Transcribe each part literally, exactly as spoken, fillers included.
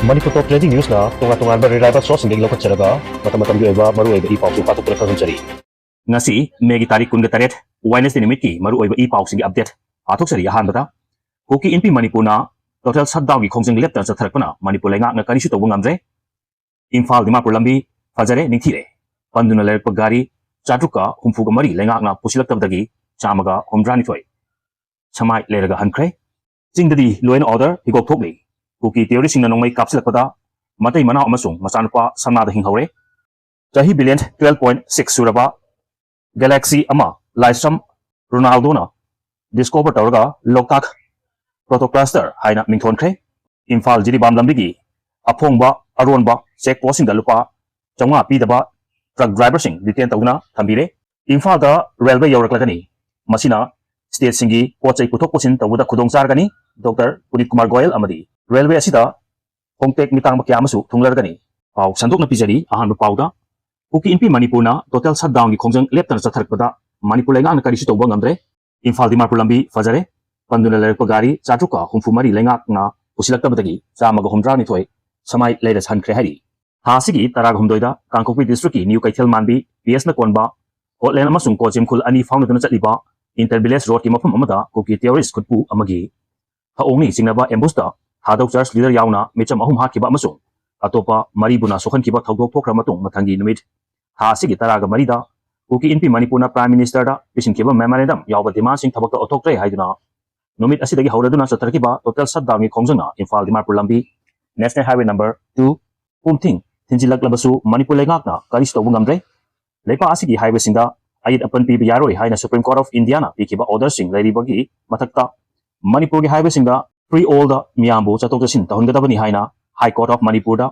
ꯃꯅꯤꯄꯨꯔ ꯇꯣꯞ trending ꯅ꯭ꯌꯨꯁꯅ ꯇꯣꯉꯥꯟ ꯇꯣꯉꯥꯟꯕ reliable ꯁꯣꯔꯁꯁꯤꯡꯗꯒꯤ ꯂꯧꯈꯠꯆꯔꯒ ꯃꯇꯝ ꯃꯇꯝꯒꯤ ꯑꯣꯏꯕ ꯃꯔꯨꯑꯣꯏꯕ ꯏ ꯄꯥꯎꯁꯤꯡ ꯄꯥꯊꯣꯛꯇꯨꯅ ꯈꯪꯍꯟꯖꯔꯤ꯫ ꯉꯁꯤ ꯃꯦꯒꯤ ꯇꯥꯔꯤꯛ ꯀꯨꯟꯒ ꯇꯔꯦꯠ, ꯋꯦꯅꯁꯗꯦ ꯅꯨꯃꯤꯠꯀꯤ ꯃꯔꯨꯑꯣꯏꯕ ꯏ ꯄꯥꯎꯁꯤꯡꯒꯤ ꯑꯞꯗꯦꯠ ꯄꯥꯊꯣꯛꯆꯔꯤ꯫ ꯑꯍꯥꯟꯕꯗ, ꯀꯨꯀꯤ ꯏꯟꯄꯤ ꯃꯅꯤꯄꯨꯔꯅ ꯇꯣꯇꯦꯜ ꯁꯠꯗꯥꯎꯟꯒꯤ ꯈꯣꯡꯖꯪ ꯂꯦꯞꯇꯅ ꯆꯠꯊꯔꯛꯄꯅ ꯃꯅꯤꯄꯨꯔ ꯂꯩꯉꯥꯛꯅ ꯀꯔꯤꯁꯨ ꯇꯧꯕ ꯉꯝꯗ꯭ꯔꯦ꯫ ꯏꯝꯐꯥꯜ ꯗꯤꯃꯥꯄꯨꯔ ꯂꯝꯕꯤ ꯐꯖꯔꯦ, ꯅꯤꯡꯊꯤꯔꯦ꯫ ꯄꯟꯗꯨꯅ ꯂꯩꯔꯛꯄ ꯒꯥꯔꯤ ꯆꯥꯇ꯭ꯔꯨꯛꯀ ꯍꯨꯝꯐꯨꯒ ꯃꯔꯤ ꯂꯩꯉꯥꯛꯅ ꯄꯨꯁꯤꯜꯂꯛꯇꯕꯗꯒꯤ ꯆꯥꯝꯃꯒ ꯍꯨꯝꯗ꯭ꯔꯥꯅꯤꯊꯣꯏ ꯁꯃꯥꯏ ꯂꯩꯔꯒ ꯍꯟꯈ꯭ꯔꯦ꯫ ꯆꯤꯡꯗꯗꯤ ꯂꯣ ꯑꯦꯟ ꯑꯣꯔꯗꯔ ꯍꯤꯒꯣꯛ ꯊꯣꯛꯂꯤ꯫ ꯀꯨꯀꯤ ꯇꯦꯔꯣꯔꯤꯁꯁꯤꯡꯅ ꯅꯣꯡꯃꯩ ꯀꯥꯞꯁꯤꯜꯂꯛꯄꯗ ꯃꯇꯩ ꯃꯅꯥꯎ ꯑꯃꯁꯨꯡ ꯃꯆꯥꯅꯨꯄꯥ ꯁꯅꯥꯗ ꯍꯤꯡꯍꯧꯔꯦ꯫ ꯆꯍꯤ ꯕꯤꯂꯤꯌꯟ ꯇꯨꯋꯦꯜꯐ ꯄꯣꯏꯟꯠ ꯁꯤꯛꯁ ꯁꯨꯔꯕ ꯒꯦꯂꯦꯛꯁꯤ ꯑꯃ ꯂꯥꯏꯁ꯭ꯔꯝ ꯔꯣꯅꯥꯜꯗꯣꯅ ꯗꯤꯁꯀꯣꯚꯔ ꯇꯧꯔꯒ ꯂꯣꯛꯇꯥꯛ ꯄ꯭ꯔꯣꯇꯣꯀ꯭ꯂꯥꯁꯇꯔ ꯍꯥꯏꯅ ꯃꯤꯡꯊꯣꯟꯈ꯭ꯔꯦ꯫ ꯏꯝꯐꯥꯜ ꯖꯤꯔꯤꯕꯥꯝ ꯂꯝꯕꯤꯒꯤ ꯑꯐꯣꯡꯕ ꯑꯔꯣꯟꯕ ꯆꯦꯛ ꯄꯣꯁꯁꯤꯡꯗ ꯂꯨꯄꯥ ꯆꯥꯝꯃꯉꯥ ꯄꯤꯗꯕ ꯇ꯭ꯔꯛ ꯗ꯭ꯔꯥꯏꯚꯔꯁꯤꯡ ꯗꯤꯇꯦꯟ ꯇꯧꯗꯨꯅ ꯊꯝꯕꯤꯔꯦ꯫ ꯏꯝꯐꯥꯜꯗ ꯔꯦꯜꯋꯦ ꯌꯧꯔꯛꯂꯒꯅꯤ꯫ ꯃꯁꯤꯅ ꯁ꯭ꯇꯦꯠꯁꯤꯡꯒꯤ ꯄꯣꯠ ꯆꯩ ꯄꯨꯊꯣꯛ ꯄꯨꯁꯤꯟ ꯇꯧꯕꯗ ꯈꯨꯗꯣꯡ ꯆꯥꯔꯒꯅꯤ꯫ ꯗꯣꯛꯇꯔ ꯄꯨꯅꯤꯠ ꯀꯨꯃꯥꯔ ꯒꯣꯌꯜ ꯑꯃꯗꯤ ꯔꯦꯜꯋꯦ ꯑꯁꯤꯗ ꯈꯣꯡꯇꯦꯛ ꯃꯤꯇꯥꯡꯕ ꯀꯌꯥ ꯑꯃꯁꯨ ꯊꯨꯡꯂꯔꯒꯅꯤ꯫ ꯄꯥꯎ ꯁꯟꯗꯣꯛꯅ ꯄꯤꯖꯔꯤ꯫ ꯑꯍꯥꯟꯕ ꯄꯥꯎꯗ, ꯀꯨꯀꯤ ꯏꯟꯄꯤ ꯃꯅꯤꯄꯨꯔꯅ ꯇꯣꯇꯦꯜ ꯁꯠꯗꯥꯎꯟꯒꯤ ꯈꯣꯡꯖꯪ ꯂꯦꯞꯇꯅ ꯆꯠꯊꯔꯛꯄꯗ ꯃꯅꯤꯄꯨꯔ ꯂꯩꯉꯥꯛꯅ ꯀꯔꯤꯁꯨ ꯇꯧꯕ ꯉꯝꯗ꯭ꯔꯦ꯫ ꯏꯝꯐꯥꯜ ꯗꯤꯃꯥꯄꯨꯔ ꯂꯝꯕꯤ ꯐꯖꯔꯦ꯫ ꯄꯟꯗꯨꯅ ꯂꯩꯔꯛꯄ ꯒꯥꯔꯤ ꯆꯥꯇ꯭ꯔꯨꯛꯀ ꯍꯨꯝꯐꯨ ꯃꯔꯤ ꯂꯩꯉꯥꯛꯅ ꯄꯨꯁꯤꯜꯂꯛꯇꯕꯗꯒꯤ ꯆꯥꯝꯃꯒ ꯍꯨꯝꯗ꯭ꯔꯥꯅꯤꯊꯣꯏ ꯁꯃꯥꯏ ꯂꯩꯔ ꯍꯟꯈ꯭ꯔꯦ ꯍꯥꯏꯔꯤ꯫ ꯊꯥ ꯑꯁꯤꯒꯤ ꯇꯔꯥꯒ ꯍꯨꯝꯗꯣꯏꯗ ꯀꯥꯡꯄꯣꯛꯄꯤ ꯗꯤꯁꯇ꯭ꯔꯤꯛꯀꯤ ꯅ꯭ꯌꯨ ꯀꯩꯊꯦꯜ ꯃꯥꯟꯕꯤ ꯄꯤ ꯑꯦꯁꯅ ꯀꯣꯟꯕ ꯀꯣꯠꯂꯦꯟ ꯑꯃꯁꯨꯡ ꯀꯣꯠꯆꯤꯝꯈꯨꯜ ꯑꯅꯤ ꯐꯥꯎꯅꯗꯨꯅ ꯆꯠꯂꯤꯕ ꯏꯟꯇꯔ ꯚꯤꯂꯦꯖ ꯔꯣꯗꯀꯤ ꯃꯐꯝ ꯑꯃꯗ ꯀꯨꯀꯤ ꯇꯦꯔꯣꯔꯤꯁ ꯈꯨꯠꯄꯨ ꯑꯃꯒꯤ ꯊꯑꯣꯡꯅꯤ ꯆꯤꯡꯅꯕ ꯑꯦꯝꯕꯨꯁꯇ ꯊꯥꯗꯧ ꯆꯔꯆ ꯂꯤꯗꯔ ꯌꯥꯎꯅ ꯃꯤꯆꯝ ꯑꯍꯨꯝ ꯍꯥꯠꯈꯤꯕ ꯑꯃꯁꯨꯡ ꯑꯇꯣꯞꯄ ꯃꯔꯤꯕꯨꯅ ꯁꯣꯛꯍꯟꯈꯤꯕ ꯊꯧꯗꯣꯛ ꯊꯣꯛꯈ꯭ꯔ ꯃꯇꯨꯡ, ꯃꯊꯪꯒꯤ ꯅꯨꯃꯤꯠ ꯊꯥ ꯑꯁꯤꯒꯤ ꯇꯔꯥꯒ ꯃꯔꯤꯗ ꯀꯨꯀꯤ ꯏꯟꯄꯤ ꯃꯅꯤꯄꯨꯔꯅ ꯄ꯭ꯔꯥꯏꯝ ꯃꯤꯅꯤꯁꯇꯔꯗ ꯄꯤꯁꯤꯟꯈꯤꯕ ꯃꯦꯃꯣꯔꯦꯟꯗꯝ ꯌꯥꯎꯕ ꯗꯤꯃꯥꯟꯁꯤꯡ ꯊꯕꯛꯇ ꯑꯣꯟꯊꯣꯛꯇ꯭ꯔꯦ ꯍꯥꯏꯗꯨꯅ ꯅꯨꯃꯤꯠ ꯑꯁꯤꯗꯒꯤ ꯍꯧꯔꯗꯨꯅ ꯆꯠꯊꯔꯛꯈꯤꯕ ꯇꯣꯇꯦꯜ ꯁꯠꯗꯥꯎꯟꯒꯤ ꯈꯣꯡꯖꯪꯅ ꯏꯝꯐꯥꯜ ꯗꯤꯃꯥꯄꯨꯔ ꯂꯝꯕꯤ ꯅꯦꯁꯅꯦꯜ ꯍꯥꯏꯋꯦ ꯅꯝꯕꯔ ꯇꯨ ꯄꯨꯝꯊꯤꯡ ꯊꯤꯟꯖꯤꯜꯂꯛꯂꯕꯁꯨ ꯃꯅꯤꯄꯨꯔ ꯂꯩꯉꯥꯛꯅ ꯀꯔꯤꯁꯨ ꯇꯧꯕ ꯉꯝꯗ꯭ꯔꯦ꯫ ꯂꯩꯄꯥꯛ ꯑꯁꯤꯒꯤ ꯍꯥꯏꯋꯦꯁꯤꯡꯗ ꯑꯌꯦꯠ ꯑꯄꯟ ꯄꯤꯕ ꯌꯥꯔꯣꯏ ꯍꯥꯏꯅ ꯁꯨꯄ꯭ꯔꯤꯝ ꯀꯣꯔꯠ ꯑꯣꯐ ꯏꯟꯗꯤꯌꯥꯅ ꯄꯤꯈꯤꯕ ꯑꯣꯔꯗꯔꯁꯤꯡ ꯂꯩꯔꯤꯕꯒꯤ ꯃꯊꯛꯇ ꯃꯅꯤꯄꯨꯔꯒꯤ ꯍꯥꯏꯋꯦꯁꯤꯡꯗ ꯐ꯭ꯔꯤ ꯑꯣꯜꯗ ꯃꯤꯌꯥꯝꯕꯨ ꯆꯠꯊꯣꯛ ꯆꯠꯁꯤꯟ ꯇꯧꯍꯟꯒꯗꯕꯅꯤ ꯍꯥꯏꯅ ꯍꯥꯏ ꯀꯣꯔꯠ ꯑꯣꯐ ꯃꯅꯤꯄꯨꯔꯗ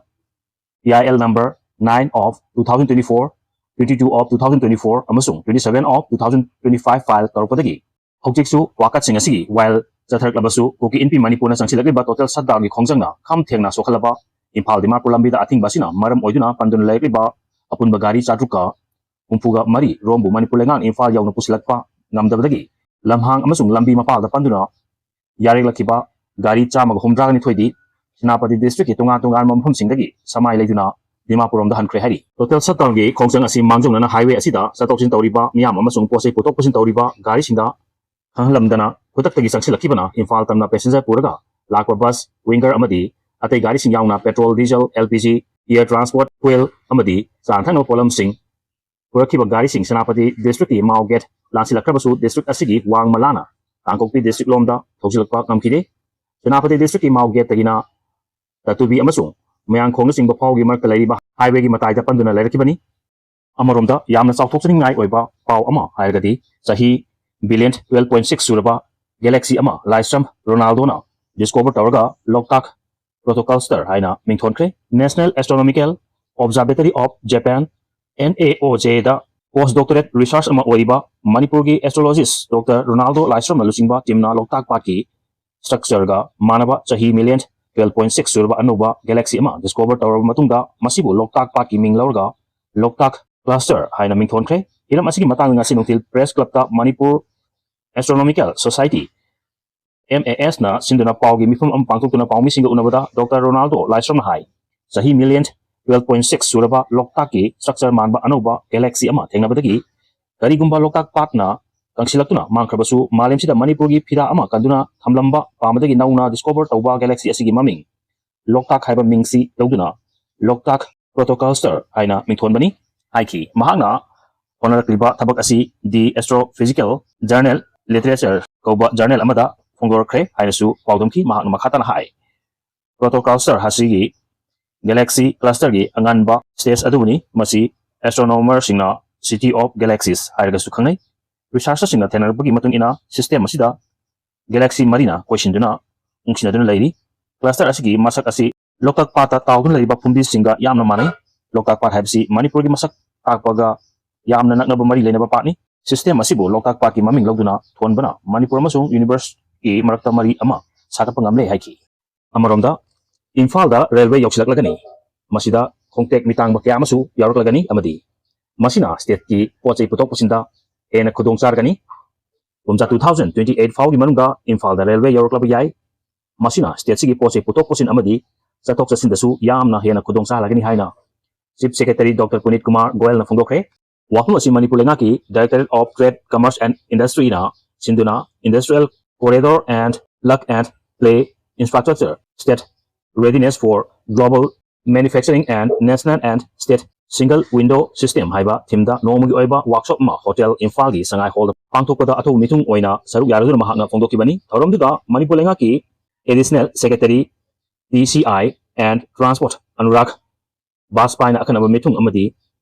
P I L number nine of two thousand twenty four, twenty two of two thousand twenty four ꯑꯃꯁꯨꯡ twenty seven of two thousand twenty five file ꯇꯧꯔꯛꯄꯗꯒꯤ ꯍꯧꯖꯤꯛꯁꯨ ꯋꯥꯀꯠꯁꯤꯡ ꯑꯁꯤꯒꯤ ꯋꯥꯌꯦꯜ ꯆꯠꯊꯔꯛꯂꯕꯁꯨ ꯀꯨꯀꯤ ꯏꯟꯄꯤ ꯃꯅꯤꯄꯨꯔꯅ ꯆꯪꯁꯤꯜꯂꯛꯂꯤꯕ ꯇꯣꯇꯦꯜ ꯁꯠꯗꯥꯎꯟꯒꯤ ꯈꯣꯡꯖꯪꯅ ꯈꯝ ꯊꯦꯡꯅ ꯁꯣꯛꯍꯜꯂꯕ ꯏꯝꯐꯥꯜ ꯗꯤꯃꯥꯄꯨꯔ ꯂꯝꯕꯤꯗ ꯑꯊꯤꯡꯕ ꯑꯁꯤꯅ ꯃꯔꯝ ꯑꯣꯏꯗꯨꯅ ꯄꯟꯗꯨꯅ ꯂꯩꯔꯛꯂꯤꯕ ꯑꯄꯨꯟꯕ ꯒꯥꯔꯤ ꯆꯥꯇ꯭ꯔꯨꯛꯀ ꯍꯨꯝꯐꯨꯒ ꯃꯔꯤ ꯔꯣꯝꯕꯨ ꯃꯅꯤꯄꯨꯔ ꯂꯩꯉꯥꯛꯅ ꯏꯝꯐꯥꯜ ꯌꯧꯅ ꯄꯨꯁꯤꯜꯂꯛꯄ ꯉꯝꯗꯕꯗꯒꯤ ꯂꯝꯍꯥꯡ ꯑꯃꯁꯨꯡ ꯂꯝꯕꯤ ꯃꯄꯥꯜꯗ ꯄꯟꯗꯨꯅ ꯌꯥꯔꯦꯛꯂꯛꯈꯤꯕ ꯒꯥꯔꯤ ꯆꯥꯝꯃꯒ ꯍꯨꯝꯗ꯭ꯔꯥꯒ ꯅꯤꯊꯣꯏꯗꯤ ꯁꯦꯅꯥꯄꯇꯤ ꯗꯤꯁꯇ꯭ꯔꯤꯛꯀꯤ ꯇꯣꯉꯥꯟ ꯇꯣꯉꯥꯟꯕ ꯃꯐꯝꯁꯤꯡꯗꯒꯤ ꯁꯃꯥꯏ ꯂꯩꯗꯨꯅ ꯗꯤꯃꯥꯄꯨꯔ ꯔꯣꯝꯗ ꯍꯟꯈ꯭ꯔꯦ ꯍꯥꯏꯔꯤ꯫ ꯇꯣꯇꯦꯜ ꯁꯠꯗꯥꯎꯟꯒꯤ ꯈꯣꯡꯖꯪ ꯑꯁꯤ ꯃꯥꯡꯖꯧꯅꯅ ꯍꯥꯏꯋꯦ ꯑꯁꯤꯗ ꯆꯠꯊꯣꯛ ꯆꯠꯁꯤꯟ ꯇꯧꯔꯤꯕ ꯃꯤꯌꯥꯝ ꯑꯃꯁꯨꯡ ꯄꯣꯠ ꯆꯩ ꯄꯨꯊꯣꯛ ꯄꯨꯁꯤꯟ ꯇꯧꯔꯤꯕ ꯒꯥꯔꯤꯁꯤꯡꯗ ꯈꯪꯍꯜꯂꯝꯗꯅ ꯈꯨꯗꯛꯇꯒꯤ ꯆꯪꯁꯤꯜꯂꯛꯈꯤꯕꯅ ꯏꯝꯐꯥꯜ ꯇꯝꯅ ꯄꯦꯁꯦꯟꯖꯔ ꯄꯨꯔꯒ ꯂꯥꯛꯄ ꯕꯁ, ꯋꯤꯡꯒꯔ ꯑꯃꯗꯤ ꯑꯇꯩ ꯒꯥꯔꯤꯁꯤꯡ ꯌꯥꯎꯅ petrol, diesel, L P G, year transport, fuel ꯑꯃꯗꯤ ꯆꯥ ꯊꯛꯅꯕ ꯄꯣꯠꯂꯝꯁꯤꯡ ꯄꯨꯔꯛꯈꯤꯕ ꯒꯥꯔꯤꯁꯤꯡ ꯁꯦꯅꯥꯄꯇꯤ ꯗꯤꯁꯇ꯭ꯔꯤꯛꯀꯤ ꯃꯥꯎ ꯒꯦꯠ ꯂꯥꯟꯁꯤꯜꯂꯛꯈ꯭ꯔꯕꯁꯨ ꯗꯤꯁꯇ꯭ꯔꯤꯛ ꯑꯁꯤꯒꯤ ꯋꯥꯡꯃ ꯂꯥꯟꯅ ꯀꯥꯡꯄꯣꯛꯄꯤ ꯗꯤꯁꯇ꯭ꯔꯤꯛ ꯂꯣꯝꯗ ꯊꯧꯖꯤꯜꯂꯛꯄ ꯉꯝꯈꯤꯗꯦ꯫ ꯁꯦꯅꯥꯄꯇꯤ ꯗꯤꯁꯇ꯭ꯔꯤꯛꯀꯤ ꯃꯥꯎ ꯒꯦꯠꯇꯒꯤꯅ ꯇꯥꯇꯨꯕꯤ ꯑꯃꯁꯨꯡ ꯃꯌꯥꯡꯈꯣꯡꯅꯆꯤꯡꯕ ꯐꯥꯎꯒꯤ ꯃꯔꯛꯇ ꯂꯩꯔꯤꯕ ꯍꯥꯏꯋꯦꯒꯤ ꯃꯇꯥꯏꯗ ꯄꯟꯗꯨꯅ ꯂꯩꯔꯛꯈꯤꯕꯅꯤ꯫ ꯑꯃꯔꯣꯝꯗ ꯌꯥꯝꯅ ꯆꯥꯎꯊꯣꯛꯆꯅꯤꯡꯉꯥꯏ ꯑꯣꯏꯕ ꯄꯥꯎ ꯑꯃ ꯍꯥꯏꯔꯒꯗꯤ ꯆꯍꯤ ꯕꯤꯂꯤꯌꯟ ꯇꯨꯋꯦꯜꯐ ꯄꯣꯏꯟꯠ ꯁꯤꯛꯁ ꯁꯨꯔꯕ ꯒꯦꯂꯦꯛꯁꯤ ꯑꯃ ꯂꯥꯏꯁ꯭ꯔꯝ ꯔꯣꯅꯥꯜꯗꯣꯅ ꯗꯤꯁꯀꯣꯚꯔ ꯇꯧꯔꯒ ꯂꯣꯛꯇꯥꯛ ꯄ꯭ꯔꯣꯇꯣꯀꯜꯁꯇꯔ ꯍꯥꯏꯅ ꯃꯤꯡꯊꯣꯟꯈ꯭ꯔꯦ꯫ National Astronomical Observatory of Japan, N A O J ꯗ ꯄꯣꯁ ꯗꯣꯛꯇꯔꯦꯠ ꯔꯤꯁꯔꯆ ꯑꯃ ꯑꯣꯏꯔꯤꯕ ꯃꯅꯤꯄꯨꯔꯒꯤ ꯑꯦꯁꯇ꯭ꯔꯣꯂꯣꯖꯤꯁ ꯗꯣꯛꯇꯔ ꯔꯣꯅꯥꯜꯗꯣ ꯂꯥꯏꯁ꯭ꯔꯝꯅ ꯂꯨꯆꯤꯡꯕ ꯇꯤꯝꯅ ꯂꯣꯛꯇꯥꯛ ꯄꯥꯠꯀꯤ ꯁ꯭ꯇ꯭ꯔꯛꯆꯔꯒ ꯃꯥꯟꯅꯕ ꯆꯍꯤ ꯃꯤꯂꯤꯌꯟ ꯇꯨꯋꯦꯜꯐ ꯄꯣꯏꯟꯠ ꯁꯤꯛꯁ ꯁꯨꯔꯕ ꯑꯅꯧꯕ ꯒꯦꯂꯦꯛꯁꯤ ꯑꯃ ꯗꯤꯁꯀꯣꯚꯔ ꯇꯧꯔꯕ ꯃꯇꯨꯡꯗ ꯃꯁꯤꯕꯨ ꯂꯣꯛꯇꯥꯛ ꯄꯥꯠꯀꯤ ꯃꯤꯡ ꯂꯧꯔꯒ ꯂꯣꯛꯇꯥꯛ ꯀ꯭ꯂꯁꯇꯔ ꯍꯥꯏꯅ ꯃꯤꯡꯊꯣꯟꯈ꯭ꯔꯦ꯫ ꯍꯤꯔꯝ ꯑꯁꯤꯒꯤ ꯃꯇꯥꯡꯗ ꯉꯁꯤ ꯅꯨꯡꯊꯤꯜ ꯄ꯭ꯔꯦꯁ ꯀ꯭ꯂꯕꯇ Manipur astronomical society, M A S ꯅ ꯁꯤꯟꯗꯨꯅ ꯄꯥꯎꯒꯤ ꯃꯤꯐꯝ ꯑꯃ ꯄꯥꯡꯊꯣꯛꯇꯨꯅ ꯄꯥꯎꯃꯤꯁꯤꯡꯒ ꯎꯅꯕꯗ ꯗꯣꯛꯇꯔ ꯔꯣꯅꯥꯜꯗꯣ ꯂꯥꯏꯁ꯭ꯔꯝꯅ ꯍꯥꯏ, ꯆꯍꯤ ꯃꯤꯂꯤꯌꯟ ꯇꯨꯋꯦꯜꯐ ꯄꯣꯏꯟꯠ ꯁꯤꯛꯁ ꯁꯨꯔꯕ ꯂꯣꯛꯇꯥꯛꯀꯤ ꯁ꯭ꯇ꯭ꯔꯛꯆꯔ ꯃꯥꯟꯕ ꯑꯅꯧꯕ ꯒꯦꯂꯦꯛꯁꯤ ꯑꯃ ꯊꯦꯡꯅꯕꯗꯒꯤ ꯀꯔꯤꯒꯨꯝꯕ ꯂꯣꯛꯇꯥꯛ ꯄꯥꯠꯅ ꯀꯪꯁꯤꯜꯂꯛꯇꯨꯅ ꯃꯥꯡꯈ꯭ꯔꯕꯁꯨ ꯃꯥꯂꯦꯝꯁꯤꯗ ꯃꯅꯤꯄꯨꯔꯒꯤ ꯐꯤꯗꯥ ꯑꯃ ꯀꯟꯗꯨꯅ ꯊꯝꯂꯝꯕ ꯄꯥꯝꯕꯗꯒꯤ ꯅꯧꯅ ꯗꯤꯁꯀꯣꯚꯔ ꯇꯧꯕ ꯒꯦꯂꯦꯛꯁꯤ ꯑꯁꯤꯒꯤ ꯃꯃꯤꯡ ꯂꯣꯛꯇꯥꯛ ꯍꯥꯏꯕ ꯃꯤꯡꯁꯤ ꯂꯧꯗꯨꯅ ꯂꯣꯛꯇꯥꯛ ꯄ꯭ꯔꯣꯇꯣꯀꯜꯁꯇꯔ ꯍꯥꯏꯅ ꯃꯤꯡꯊꯣꯟꯕꯅꯤ ꯍꯥꯏꯈꯤ꯫ ꯃꯍꯥꯛꯅ ꯍꯣꯠꯅꯔꯛꯂꯤꯕ ꯊꯕꯛ ꯑꯁꯤ The Astrophysical Journal Literature ꯀꯧꯕ ꯖꯔꯅꯦꯜ ꯑꯃꯗ ꯐꯣꯡꯗꯣꯔꯛꯈ꯭ꯔꯦ ꯍꯥꯏꯅꯁꯨ ꯄꯥꯎꯗꯝꯈꯤ꯫ ꯃꯍꯥꯛꯅ ꯃꯈꯥ ꯇꯥꯅ ꯍꯥꯏ, ꯄ꯭ꯔꯣꯇꯣꯀꯜꯁꯇꯔ ꯑꯁꯤꯒꯤ ꯒꯦꯂꯦꯛꯁꯤ ꯀ꯭ꯂꯁꯇꯔꯒꯤ ꯑꯉꯟꯕ ꯁ꯭ꯇꯦꯖ ꯑꯗꯨꯕꯨꯅꯤ꯫ ꯃꯁꯤ ꯑꯦꯁꯇ꯭ꯔꯣꯅꯣꯃꯔꯁꯤꯡꯅ City of Galaxies ꯍꯥꯏꯔꯒꯁꯨ ꯈꯪꯅꯩ꯫ ꯔꯤꯁꯥꯔꯆꯔꯁꯤꯡꯅ ꯊꯦꯡꯅꯔꯛꯄꯒꯤ ꯃꯇꯨꯡ ꯏꯟꯅ ꯁꯤꯁꯇꯦꯝ ꯑꯁꯤꯗ ꯒꯦꯂꯦꯛꯁꯤ ꯃꯔꯤꯅ ꯀꯣꯏꯁꯤꯟꯗꯨꯅ ꯅꯨꯡꯁꯤꯅꯗꯨꯅ ꯂꯩꯔꯤ꯫ ꯀ꯭ꯂꯁꯇꯔ ꯑꯁꯤꯒꯤ ꯃꯁꯛ ꯑꯁꯤ ꯂꯣꯛꯇꯥꯛ ꯄꯥꯠꯇ ꯇꯥꯎꯗꯨꯅ ꯂꯩꯔꯤꯕ ꯐꯨꯝꯗꯤꯁꯤꯡꯒ ꯌꯥꯝꯅ ꯃꯥꯟꯅꯩ꯫ ꯂꯣꯛꯇꯥꯛ ꯄꯥꯠ ꯍꯥꯏꯕꯁꯤ ꯃꯅꯤꯄꯨꯔꯒꯤ ꯃꯁꯛ ꯇꯥꯛꯄꯒ ꯌꯥꯝꯅ ꯅꯛꯅꯕ ꯃꯔꯤ ꯂꯩꯅꯕ ꯄꯥꯠꯅꯤ꯫ ꯁꯤꯁꯇꯦꯝ ꯑꯁꯤꯕꯨ ꯂꯣꯛꯇꯥꯛ ꯄꯥꯠꯀꯤ ꯃꯃꯤꯡ ꯂꯧꯗꯨꯅ ꯊꯣꯟꯕꯅ ꯃꯅꯤꯄꯨꯔ ꯑꯃꯁꯨꯡ ꯌꯨꯅꯤꯚꯔꯁꯀꯤ ꯃꯔꯛꯇ ꯃꯔꯤ ꯑꯃ ꯁꯥꯒꯠꯄ ꯉꯝꯂꯦ ꯍꯥꯏꯈꯤ꯫ ꯑꯃꯔꯣꯝꯗ ꯏꯝꯐꯥꯜꯗ ꯔꯦꯜꯋꯦ ꯌꯧꯁꯤꯜꯂꯛꯂꯒꯅꯤ꯫ ꯃꯁꯤꯗ ꯈꯣꯡꯇꯦꯛ ꯃꯤꯇꯥꯡꯕ ꯀꯌꯥ ꯑꯃꯁꯨ ꯌꯥꯎꯔꯛꯂꯒꯅꯤ ꯑꯃꯗꯤ ꯃꯁꯤꯅ ꯁ꯭ꯇꯦꯠꯀꯤ ꯄꯣꯠ ꯆꯩ ꯄꯨꯊꯣꯛ ꯄꯨꯁꯤꯟꯗ ꯍꯦꯟꯅ ꯈꯨꯗꯣꯡ ꯆꯥꯔꯒꯅꯤ꯫ ꯀꯨꯝꯖꯥ two thousand twenty eight ꯐꯥꯎꯒꯤ ꯃꯅꯨꯡꯗ ꯏꯝꯐꯥꯜꯗ ꯔꯦꯜꯋꯦ ꯌꯧꯔꯛꯂꯕ ꯌꯥꯏ꯫ ꯃꯁꯤꯅ stateꯁꯤꯒꯤ ꯄꯣꯠ ꯆꯩ ꯄꯨꯊꯣꯛ ꯄꯨꯁꯤꯟ ꯑꯃꯗꯤ ꯆꯠꯊꯣꯛ ꯆꯠꯁꯤꯟꯗꯁꯨ ꯌꯥꯝꯅ ꯍꯦꯟꯅ ꯈꯨꯗꯣꯡ ꯆꯥꯍꯜꯂꯒꯅꯤ ꯍꯥꯏꯅ Chief Secretary Doctor Puneet Kumar Goelꯅ ꯐꯣꯡꯗꯣꯛꯈ꯭ꯔꯦ꯫ ꯋꯥꯐꯝ ꯑꯁꯤ ꯃꯅꯤꯄꯨꯔ ꯂꯩꯉꯥꯛꯀꯤ Directorate of Trade, Commerce and Industryꯅ ꯁꯤꯟꯗꯨꯅ Industrial Corridor and Plug and Play Infrastructure, State Readiness for Global Manufacturing and National and State Single Window System ꯍꯥꯏꯕ themeꯗ ꯅꯣꯡꯃꯒꯤ ꯑꯣꯏꯕ workshop ꯑꯃ Hotel Imphalꯒꯤ ꯁꯉꯥꯏ hallꯗ ꯄꯥꯡꯊꯣꯛꯄꯗ ꯑꯊꯧꯕ ꯃꯤꯊꯨꯡ ꯑꯣꯏꯅ ꯁꯔꯨꯛ ꯌꯥꯔꯗꯨꯅ ꯃꯍꯥꯛꯅ ꯐꯣꯡꯗꯣꯛꯈꯤꯕꯅꯤ꯫ ꯊꯧꯔꯝꯗꯨꯗ ꯃꯅꯤꯄꯨꯔ ꯂꯩꯉꯥꯛꯀꯤ Additional Secretary, T C I and Transport Anurag ꯕꯥꯖꯄꯥꯏꯅ ꯑꯈꯟꯅꯕ ꯃꯤꯊꯨꯡ ꯑꯃꯗꯤ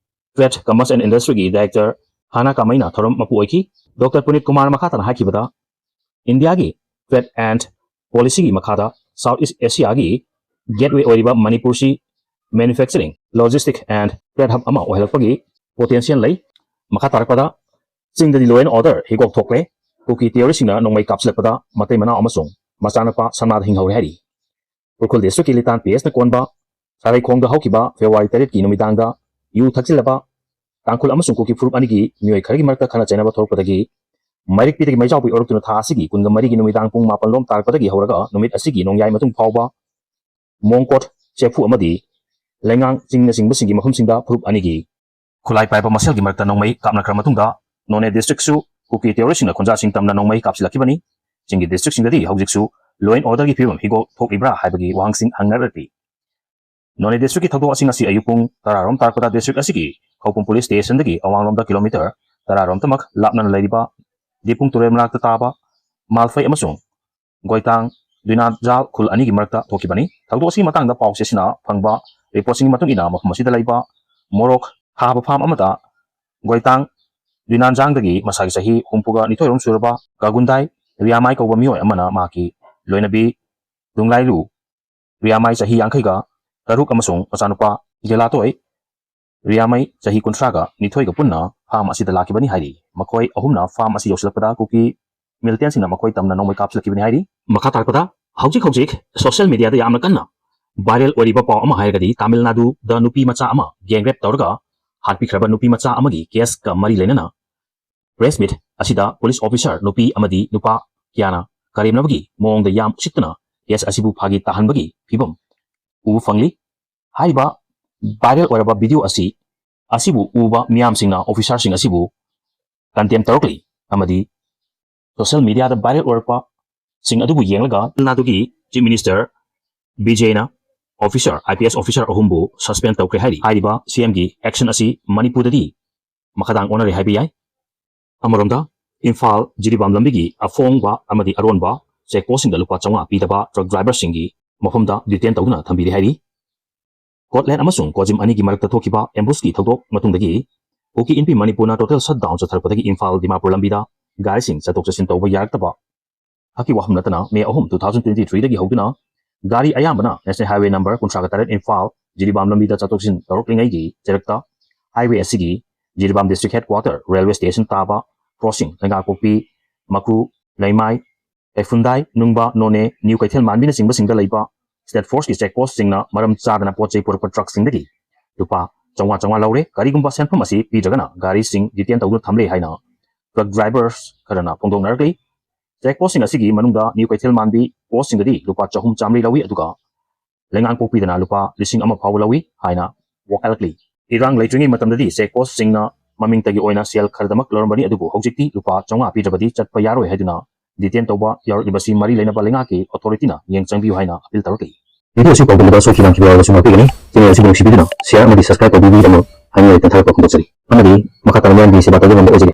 Trade, Commerce and Industryꯒꯤ Director ꯍꯥꯅꯥ ꯀꯥꯃꯩꯅ ꯊꯧꯔꯝ ꯃꯄꯨ ꯑꯣꯏꯈꯤ꯫ ꯗꯣꯛꯇꯔ ꯄꯨꯅꯤꯠ ꯀꯨꯃꯥꯔ ꯃꯈꯥ ꯇꯥꯅ ꯍꯥꯏꯈꯤꯕꯗ, ꯏꯟꯗꯤꯌꯥꯒꯤ trade and policyꯒꯤ ꯃꯈꯥꯗ South East Asiaꯒꯤ gateway ꯑꯣꯏꯔꯤꯕ ꯃꯅꯤꯄꯨꯔꯁꯤ manufacturing, logistic and trade hub ꯑꯃ ꯑꯣꯏꯍꯜꯂꯛꯄꯒꯤ potential ꯂꯩ꯫ ꯃꯈꯥ ꯇꯥꯔꯛꯄꯗ, ꯆꯤꯡꯗꯗꯤ law and order ꯍꯤꯒꯣꯛ ꯊꯣꯛꯂꯦ꯫ ꯀꯨꯀꯤ terroristꯁꯤꯡꯅ ꯅꯣꯡꯃꯩ ꯀꯥꯞꯁꯤꯜꯂꯛꯄꯗ ꯃꯇꯩ ꯃꯅꯥꯎ ꯑꯃꯁꯨꯡ ꯃꯆꯥꯅꯨꯄꯥ ꯁꯅꯥꯗ ꯍꯤꯡꯍꯧꯔꯦ ꯍꯥꯏꯔꯤ꯫ ꯎꯈ꯭ꯔꯨꯜ districtꯀꯤ ꯂꯤꯇꯥꯟ ꯄꯤ ꯑꯦꯁꯅ ꯀꯣꯟꯕ ꯁꯥꯔꯩꯈꯣꯡꯗ ꯍꯧꯈꯤꯕ February ꯇꯔꯦꯠꯀꯤ ꯅꯨꯃꯤꯗꯥꯡꯗ ꯌꯨ ꯊꯛꯆꯤꯜꯂꯕ ꯇꯥꯡꯈꯨꯜ ꯑꯃꯁꯨꯡ ꯀꯨꯀꯤ ꯐꯨꯔꯨꯞ ꯑꯅꯤꯒꯤ ꯃꯤꯑꯣꯏ ꯈꯔꯒꯤ ꯃꯔꯛꯇ ꯈꯠꯅ ꯆꯩꯅꯕ ꯊꯣꯛꯂꯛꯄꯗꯒꯤ ꯃꯩꯔꯤꯛꯄꯤꯗꯒꯤ ꯃꯩꯖꯥꯎꯄꯤ ꯑꯣꯏꯔꯛꯇꯨꯅ ꯊꯥ ꯑꯁꯤꯒꯤ ꯀꯨꯟꯒ ꯃꯔꯤꯒꯤ ꯅꯨꯃꯤꯗꯥꯡ ꯄꯨꯡ ꯃꯥꯄꯟ ꯂꯣꯝ ꯇꯥꯔꯛꯄꯗꯒꯤ ꯍꯧꯔꯒ ꯅꯨꯃꯤꯠ ꯑꯁꯤꯒꯤ ꯅꯣꯡꯌꯥꯏ ꯃꯇꯨꯡ ꯐꯥꯎꯕ ꯃꯣꯡꯀꯣꯠ, ꯆꯦꯐꯨ ꯑꯃꯗꯤ ꯂꯩꯉꯥꯡ ꯆꯤꯡꯅꯆꯤꯡꯕꯁꯤꯡꯒꯤ ꯃꯐꯝꯁꯤꯡꯗ ꯐꯨꯔꯨꯞ ꯑꯅꯤꯒꯤ ꯈꯨꯠꯂꯥꯏ ꯄꯥꯏꯕ ꯃꯁꯦꯜꯒꯤ ꯃꯔꯛꯇ ꯅꯣꯡꯃꯩ ꯀꯥꯞꯅꯈ꯭ꯔ ꯃꯇꯨꯡꯗ ꯅꯣꯅꯦ districtꯁꯨ ꯀꯨꯀꯤ terroristꯁꯤꯡꯅ ꯈꯨꯟꯖꯥꯁꯤꯡ ꯇꯝꯅ ꯅꯣꯡꯃꯩ ꯀꯥꯞꯁꯤꯜꯂꯛꯈꯤꯕꯅꯤ꯫ ꯆꯤꯡꯒꯤ districtꯁꯤꯡꯗꯗꯤ ꯍꯧꯖꯤꯛꯁꯨ law and orderꯒꯤ ꯐꯤꯕꯝ ꯍꯤꯒꯣꯛ ꯊꯣꯛꯂꯤꯕ꯭ꯔꯥ ꯍꯥꯏꯕꯒꯤ ꯋꯥꯍꯪꯁꯤꯡ ꯍꯪꯅꯔꯛꯂꯤ꯫ ꯅꯣꯅꯦ districtꯀꯤ ꯊꯧꯗꯣꯛ ꯑꯁꯤ ꯉꯁꯤ ꯑꯌꯨꯛ ꯄꯨꯡ ꯇꯔꯥ ꯔꯣꯝ ꯇꯥꯔꯛꯄꯗ district ꯑꯁꯤꯒꯤ ꯈꯧꯄꯨꯝ police stationꯗꯒꯤ ꯑꯋꯥꯡꯂꯣꯝꯗ kilometre ꯇꯔꯥ ꯔꯣꯝꯇꯃꯛ ꯂꯥꯞꯅꯅ ꯂꯩꯔꯤꯕ ꯗꯤꯄꯨꯡ ꯇꯨꯔꯦꯜ ꯃꯅꯥꯛꯇ ꯇꯥꯕ ꯃꯥꯜꯐꯩ ꯑꯃꯁꯨꯡ ꯒꯣꯏꯇꯥꯡ ꯗꯨꯏꯅꯥꯖꯥꯜ ꯈꯨꯜ ꯑꯅꯤꯒꯤ ꯃꯔꯛꯇ ꯊꯣꯛꯈꯤꯕꯅꯤ꯫ ꯊꯧꯗꯣꯛ ꯑꯁꯤꯒꯤ ꯃꯇꯥꯡꯗ ꯄꯥꯎ ꯆꯦꯁꯤꯅ ꯐꯪꯕ reportꯁꯤꯡꯒꯤ ꯃꯇꯨꯡ ꯏꯟꯅ, ꯃꯐꯝ ꯑꯁꯤꯗ ꯂꯩꯕ ꯃꯣꯔꯣꯛ ꯊꯥꯕ farm ꯑꯃꯗ ꯒꯣꯏꯇꯥꯡ ꯗꯨꯏꯅꯥꯟꯖꯥꯡꯗꯒꯤ ꯃꯁꯥꯒꯤ ꯆꯍꯤ ꯍꯨꯝꯐꯨꯒ ꯅꯤꯊꯣꯏꯔꯣꯝ ꯁꯨꯔꯕ ꯀꯥꯒꯨꯟꯗꯥꯏ ꯔꯤꯌꯥꯃꯥꯏ ꯀꯧꯕ ꯃꯤꯑꯣꯏ ꯑꯃꯅ ꯃꯍꯥꯛꯀꯤ ꯂꯣꯏꯅꯕꯤ ꯗꯨꯡꯂꯥꯏꯂꯨ ꯔꯤꯌꯥꯃꯥꯏ ꯆꯍꯤ ꯌꯥꯡꯈꯩꯒ ꯇꯔꯨꯛ ꯑꯃꯁꯨꯡ ꯃꯆꯥꯅꯨꯄꯥ ꯒꯦꯂꯥꯇꯣꯏ ꯔꯤꯌꯥꯃꯥꯏ ꯆꯍꯤ ꯀꯨꯟꯊ꯭ꯔꯥꯒ ꯅꯤꯊꯣꯏꯒ ꯄꯨꯟꯅ farm ꯑꯁꯤꯗ ꯂꯥꯛꯈꯤꯕꯅꯤ ꯍꯥꯏꯔꯤ꯫ ꯃꯈꯣꯏ ꯑꯍꯨꯝꯅ farm ꯑꯁꯤ ꯌꯧꯁꯤꯜꯂꯛꯄꯗ ꯀꯨꯀꯤ militantꯁꯤꯡꯅ ꯃꯈꯣꯏ ꯇꯝꯅ ꯅꯣꯡꯃꯩ ꯀꯥꯞꯁꯤꯜꯂꯛꯈꯤꯕꯅꯤ ꯍꯥꯏꯔꯤ꯫ ꯃꯈꯥ ꯇꯥꯔꯛꯄꯗ, ꯍꯧꯖꯤꯛ ꯍꯧꯖꯤꯛ social mediaꯗ ꯌꯥꯝꯅ ꯀꯟꯅ viral ꯑꯣꯏꯔꯤꯕ ꯄꯥꯎ ꯑꯃ ꯍꯥꯏꯔꯒꯗꯤ, ꯇꯥꯃꯤꯜ ꯅꯥꯗꯨꯗ ꯅꯨꯄꯤ ꯃꯆꯥ ꯑꯃ gang rape ꯇꯧꯔꯒ ꯍꯥꯠꯄꯤꯈ꯭ꯔꯕ ꯅꯨꯄꯤ ꯃꯆꯥ ꯑꯃꯒꯤ caseꯀ ꯃꯔꯤ ꯂꯩꯅꯅ press meet ꯑꯁꯤꯗ police officer ꯅꯨꯄꯤ ꯑꯃꯗꯤ ꯅꯨꯄꯥ ꯀꯌꯥꯅ ꯀꯔꯦꯝꯅꯕꯒꯤ ꯃꯑꯣꯡꯗ ꯌꯥꯝ ꯎꯁꯤꯠꯇꯅ ꯀꯦꯁ ꯑꯁꯤꯕꯨ ꯐꯥꯒꯤ ꯇꯥꯍꯟꯕꯒꯤ ꯐꯤꯕꯝ ꯎꯕ ꯐꯪꯂꯤ꯫ ꯍꯥꯏꯔꯤꯕ ꯚꯥꯏꯔꯦꯜ ꯑꯣꯏꯔꯕ ꯚꯤꯗꯤꯑꯣ ꯑꯁꯤ, ꯑꯁꯤꯕꯨ ꯎꯕ ꯃꯤꯌꯥꯝꯁꯤꯡꯅ ꯑꯣꯐꯤꯁꯥꯔꯁꯤꯡ ꯑꯁꯤꯕꯨ ꯀꯟꯗꯦꯝ ꯇꯧꯔꯛꯂꯤ ꯑꯃꯗꯤ ꯁꯣꯁꯤꯌꯦꯜ ꯃꯤꯗꯤꯌꯥꯗ ꯚꯥꯏꯔꯦꯜ ꯑꯣꯏꯔꯛꯄꯁꯤꯡ ꯑꯗꯨꯕꯨ ꯌꯦꯡꯂꯒ ꯇꯥꯃꯤꯜꯅꯥꯗꯨꯒꯤ ꯆꯤꯐ ꯃꯤꯅꯤꯁꯇꯔ ꯕꯤꯖꯦꯅ officer, I P S officer ꯑꯍꯨꯝꯕꯨ ꯁꯁꯄꯦꯟ ꯇꯧꯈ꯭ꯔꯦ ꯍꯥꯏꯔꯤ꯫ ꯍꯥꯏꯔꯤꯕ ꯁꯤ ꯑꯦꯝꯒꯤ ꯑꯦꯛꯁꯟ ꯑꯁꯤ ꯃꯅꯤꯄꯨꯔꯗꯗꯤ ꯃꯈꯥ ꯇꯥꯡ ꯑꯣꯟꯅꯔꯦ ꯍꯥꯏꯕ ꯌꯥꯏ꯫ ꯑꯃꯔꯣꯝꯗ, ꯏꯝꯐꯥꯜ ꯖꯤꯔꯤꯕꯥꯝ ꯂꯝꯕꯤꯒꯤ ꯑꯐꯣꯡꯕ ꯑꯃꯗꯤ ꯑꯔꯣꯟꯕ ꯆꯦꯛ ꯄꯣꯁꯁꯤꯡꯗ ꯂꯨꯄꯥ ꯆꯥꯝꯃꯉꯥ ꯄꯤꯗꯕ ꯇ꯭ꯔꯛ ꯗ꯭ꯔꯥꯏꯚꯔꯁꯤꯡꯒꯤ ꯃꯐꯝꯗ ꯗꯤꯇꯦꯟ ꯇꯧꯗꯨꯅ ꯊꯝꯕꯤꯔꯦ ꯍꯥꯏꯔꯤ꯫ ꯀꯣꯠꯂꯦꯟ ꯑꯃꯁꯨꯡ ꯀꯣꯖꯤꯝ ꯑꯅꯤꯒꯤ ꯃꯔꯛꯇ ꯊꯣꯛꯈꯤꯕ ꯑꯦꯝꯕꯨꯁꯀꯤ ꯊꯧꯗꯣꯛ ꯃꯇꯨꯡꯗꯒꯤ ꯀꯨꯀꯤ ꯏꯟꯄꯤ ꯃꯅꯤꯄꯨꯔꯅ ꯇꯣꯇꯦꯜ ꯁꯠ ꯗꯥꯎꯟ ꯆꯠꯊꯔꯛꯄꯗꯒꯤ ꯏꯝꯐꯥꯜ ꯗꯤꯃꯥꯄꯨꯔ ꯂꯝꯕꯤꯗ ꯒꯥꯔꯤꯁꯤꯡ ꯆꯠꯊꯣꯛ ꯆꯠꯁꯤꯟ ꯇꯧꯕ ꯌꯥꯔꯛꯇꯕ ꯍꯥꯛꯀꯤ ꯋꯥꯐꯝ ꯅꯠꯇꯅ ꯃꯦ ꯑꯍꯨꯝ, two thousand twenty three ꯗꯒꯤ ꯍꯧꯗꯨꯅ ꯒꯥꯔꯤ ꯑꯌꯥꯝꯕꯅ ꯅꯦꯁꯅꯦꯜ ꯍꯥꯏꯋꯦ ꯅꯝꯕꯔ ꯀꯨꯟꯊ꯭ꯔꯥꯒ ꯇꯔꯦꯠ ꯏꯝꯐꯥꯜ ꯖꯤꯔꯤꯕꯥꯝ ꯂꯝꯕꯤꯗ ꯆꯠꯊꯣꯛ ꯆꯠꯁꯤꯟ ꯇꯧꯔꯛꯂꯤꯉꯩꯒꯤ ꯆꯩꯔꯛꯇ ꯍꯥꯏꯋꯦ ꯑꯁꯤꯒꯤ Jiribam district head quarter, railway station ꯇꯥꯕ ꯀ꯭ꯔꯣꯁꯤꯡ, ꯂꯩꯉꯥꯛꯄꯣꯛꯄꯤ, ꯃꯀ꯭ꯔꯨ, ꯂꯩꯃꯥꯏ, ꯀꯩꯐꯨꯟꯗꯥꯏ, ꯅꯨꯡꯕ, ꯅꯣꯅꯦ, ꯅ꯭ꯌꯨ ꯀꯩꯊꯦꯜ ꯃꯥꯟꯕꯤꯅꯆꯤꯡꯕꯁꯤꯡꯗ ꯂꯩꯕ ꯁ꯭ꯇꯦꯠ ꯐꯣꯔꯁꯀꯤ ꯆꯦꯛ ꯄꯣꯁꯁꯤꯡꯅ ꯃꯔꯝ ꯆꯥꯗꯅ ꯄꯣꯠ ꯆꯩ ꯄꯨꯔꯛꯄ ꯇ꯭ꯔꯛꯁꯤꯡꯗꯒꯤ ꯂꯨꯄꯥ ꯆꯥꯝꯃꯉꯥ ꯆꯥꯝꯃꯉꯥ ꯂꯧꯔꯦ꯫ ꯀꯔꯤꯒꯨꯝꯕ ꯁꯦꯟꯐꯝ ꯑꯁꯤ ꯄꯤꯗ꯭ꯔꯒꯅ ꯒꯥꯔꯤꯁꯤꯡ ꯗꯤꯇꯦꯟ ꯇꯧꯗꯨꯅ ꯊꯝꯂꯦ ꯍꯥꯏꯅ ꯇ꯭ꯔꯛ ꯗ꯭ꯔꯥꯏꯚꯔꯁ ꯈꯔꯅ ꯐꯣꯡꯗꯣꯛꯅꯔꯛꯂꯤ꯫ ꯆꯦꯛ ꯄꯣꯁꯁꯤꯡ ꯑꯁꯤꯒꯤ ꯃꯅꯨꯡꯗ ꯅ꯭ꯌꯨ ꯀꯩꯊꯦꯜ ꯃꯥꯟꯕꯤ ꯄꯣꯁꯁꯤꯡꯗꯗꯤ ꯂꯨꯄꯥ ꯆꯍꯨꯝ ꯆꯥꯝꯃꯔꯤ ꯂꯧꯏ, ꯑꯗꯨꯒ ꯂꯩꯉꯥꯡꯄꯣꯛꯄꯤꯗꯅ ꯂꯨꯄꯥ ꯂꯤꯁꯤꯡ ꯑꯃ ꯐꯥꯎꯕ ꯂꯧꯏ ꯍꯥꯏꯅ ꯋꯥꯀꯠꯂꯛꯂꯤ꯫ ꯏꯔꯥꯡ ꯂꯩꯇ꯭ꯔꯤꯉꯩ ꯃꯇꯝꯗꯗꯤ ꯆꯦꯛ ꯄꯣꯁꯁꯤꯡꯅ ꯃꯃꯤꯡꯇꯒꯤ ꯑꯣꯏꯅ ꯁꯦꯜ ꯈꯔꯗꯃꯛ ꯂꯧꯔꯝꯕꯅꯤ, ꯑꯗꯨꯕꯨ ꯍꯧꯖꯤꯛꯇꯤ ꯂꯨꯄꯥ ꯆꯥꯝꯃꯉꯥ ꯄꯤꯗ꯭ꯔꯕꯗꯤ ꯆꯠꯄ ꯌꯥꯔꯣꯏ ꯍꯥꯏꯗꯨꯅ ꯗꯤꯇꯦꯟ ꯇꯧꯕ ꯌꯥꯎꯔꯛꯂꯤꯕꯁꯤ ꯃꯔꯤ ꯂꯩꯅꯕ ꯂꯩꯉꯥꯛꯀꯤ ꯑꯣꯊꯣꯔꯤꯇꯤꯅ ꯃꯤꯠꯌꯦꯡ ꯆꯪꯕꯤꯌꯨ ꯍꯥꯏꯅ ꯑꯄꯤꯜ ꯇꯧꯔꯛꯂꯤ꯫ ꯚꯤꯗꯤꯑꯣ ꯑꯁꯤ ꯄꯥꯎꯗꯝꯕꯗ ꯁꯣꯏꯈꯤ ꯂꯥꯟꯈꯤꯕ ꯌꯥꯎꯔꯕꯁꯨ ꯉꯥꯛꯄꯤꯒꯅꯤ꯫ ꯆꯦꯅꯦꯜ ꯑꯁꯤꯕꯨ ꯅꯨꯡꯁꯤꯕꯤꯗꯨꯅ ꯁꯤꯌꯥꯔ ꯑꯃꯗꯤ ꯁꯕꯁꯀ꯭ꯔꯥꯏꯕ ꯇꯧꯕꯤꯕꯒꯤꯗꯃꯛ ꯍꯥꯏꯅꯤꯡꯉꯥꯏ ꯂꯩꯇꯅ ꯊꯥꯒꯠꯄ ꯐꯣꯡꯗꯣꯛꯆꯔꯤ꯫ ꯑꯃꯗꯤ ꯃꯈꯥ ꯇꯥꯅ ꯃꯤꯌꯥꯝꯒꯤ ꯁꯦꯕꯥ ꯇꯧꯕ ꯉꯝꯕ ꯑꯣꯏꯖꯒꯦ꯫